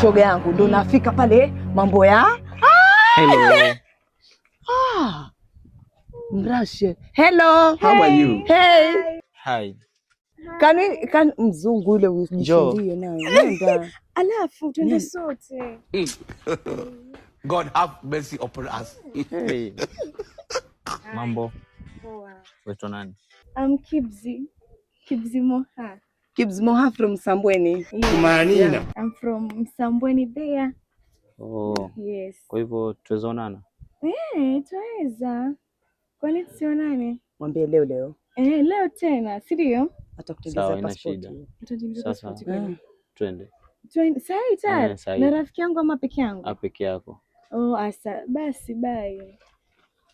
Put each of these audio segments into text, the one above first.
Shoga yangu ndo nafika pale mambo ya Hello. ah, mrashe. Hello. How are you? Hey. Hi. Kani kan mzungu yule ujishindie naye. Nenda. Alafu twende sote. God have mercy upon us. Hey. Mambo. Poa. Waitwa nani? I'm Kibzi. Kibzi Moha. Kibz Moha from Sambweni. Yes. I'm from Msambweni there. Oh, Yes. kwa hivyo tuweza onana? Eh, twaweza. Kwani tusionane? Mwambie leo leo Eh, leo tena, si ndio? atakutengezea Sawa, haina passport. shida. Utatengeneza Sasa. passport kweli? Twende. Sahi tayari. Eh, sahi. Na rafiki yangu ama peke yangu? Ah, peke yako. Oh, asa. Basi bye.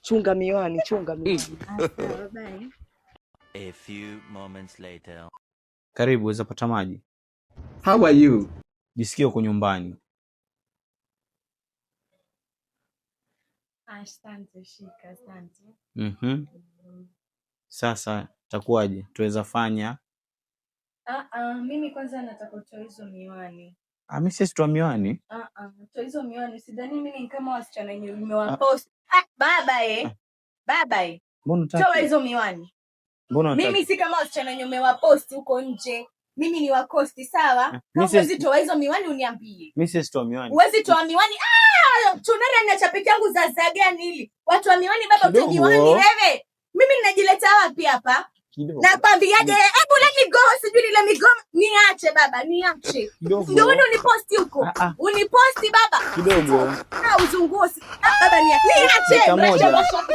Chunga miwani, chunga miwani. Asa, bye. A few moments later. Karibu, weza pata maji. How are you? Jisikie uko nyumbani. Asante, shika, asante. Mhm. Sasa takuwaje? Tuweza fanya? Ah, ah, mimi kwanza nataka utoe hizo miwani. Ah, mimi sisi toa miwani. Ah, ah, toa hizo miwani. Sidhani mimi ni kama wasichana wenye umewapost. Ah, baba eh. Baba eh. Mbona Toa utaki? hizo miwani. Mbona utaki? Mimi si kama wasichana wenye umewaposti huko nje. Mimi ni wakosti, sawa? Mimi Kama si huwezi toa hizo miwani uniambie. mimi sisi toa miwani. Huwezi toa miwani. Ah, tunara na chapiki yangu za gani hili? Watu wa miwani baba, utoe Kidogo. miwani wewe. Mimi ninajileta wapi hapa? Kidogo. Nakwambiaje? Hebu let me go, sijui ni let me go. Niache baba, niache. Kidogo. Ndio wewe uniposti huko. Ah, ah. Uniposti baba. Kidogo. Ah, uzunguo. Ah, baba niache. Dakika Niache. moja. Mrasha.